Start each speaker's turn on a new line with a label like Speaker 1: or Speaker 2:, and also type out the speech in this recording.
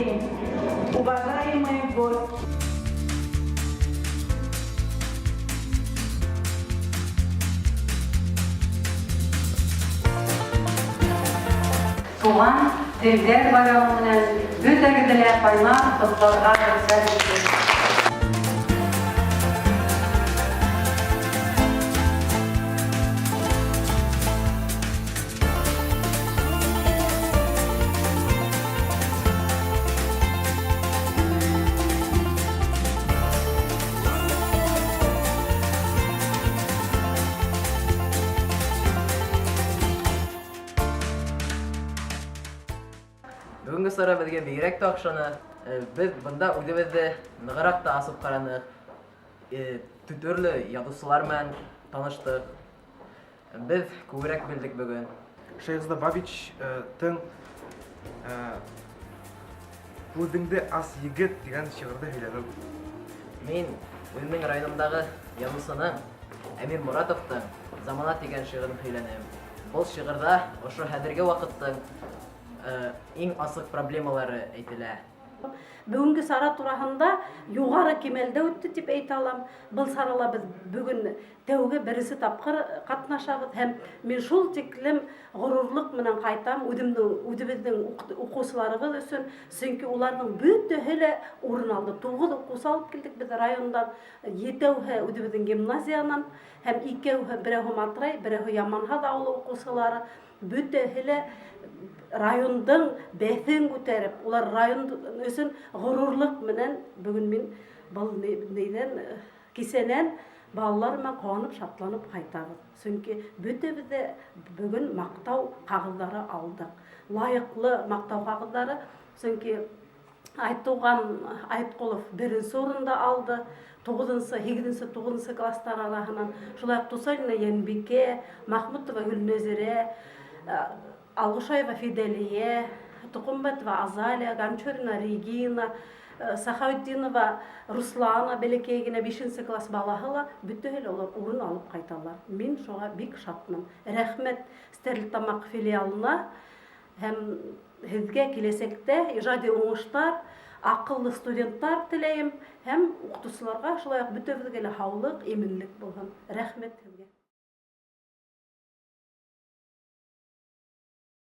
Speaker 1: день, уважаемые гости!
Speaker 2: Туган телләр байрамы менән бөтәгеҙҙе лә ҡайнар ҡотларға рөхсәт итегеҙ.
Speaker 3: Бөгөнгө сара беҙгә бигерәк тә оҡшаны. Беҙ бында үҙебеҙҙе нығыраҡ та асып ҡараныҡ. Төрлө яҙыусылар менән таныштыҡ. Беҙ күберәк белдек бөгөн.
Speaker 4: Шәйхзада Бабичтың Күҙеңде ас, егет тигән шиғырҙы һөйләнем.
Speaker 3: Мин үҙемдең районымдағы яҙыусының Әмир Моратовтың Замана тигән шиғырын һөйләнем. Был шиғырҙа ошо хәҙерге ваҡыттың иң асыҡ проблемалары әйтелә.
Speaker 5: Бөгөнгө сара тураһында юғары кимәлдә үтте тип әйтә алам. Был сарала беҙ бөгөн тәүге беренсе тапҡыр ҡатнашабыҙ һәм мин шул тиклем ғорурлыҡ менән ҡайтам үҙемдең үҙебеҙҙең уҡыусыларыбыҙ өсөн, сөнки уларҙың бөтәһе лә урын алды. 9 уҡыусы алып килдек беҙ райондан, 7-әүһе үҙебеҙҙең гимназиянан һәм 2-әүһе, берәүһе Матрай, берәүһе Яманһаҙ ауылы уҡыусылары. Бөтәһе лә райондың бәҫен күтәреп, улар район өсөн ғорурлыҡ менән бөгөн мин был нейҙән кисәнән балалар менән ҡыуанып, шатланып ҡайтабыҙ. Сөнки бөтәбеҙ ҙә бөгөн маҡтау ҡағыҙҙары алдыҡ. Лайыҡлы маҡтау ҡағыҙҙары, сөнки Айтуған Айтҡолов беренсе урынды алды, 9-нсы, 8-нсе, 9-нсы кластар араһынан. Шулай уҡ Тусалина Йәнбикә, Махмутова Гөлнәзирә, Алғышаева Фиделия, Тоҡомбәтова Азалия, Гончарина Регина, Сахауетдинова Руслана, бәләкәй генә 5-нсе класс балаһы ла, бөтәһе лә улар урын алып ҡайталар. Мин шуға бик шатмын. Рәхмәт Стәрлетамаҡ филиалына һәм һеҙгә киләсәктә ижади уңыштар, аҡыллы студенттар теләйем һәм уҡытыусыларға шулай уҡ бөтәбеҙгә лә һаулыҡ, именлек булһын. Рәхмәт һеҙгә.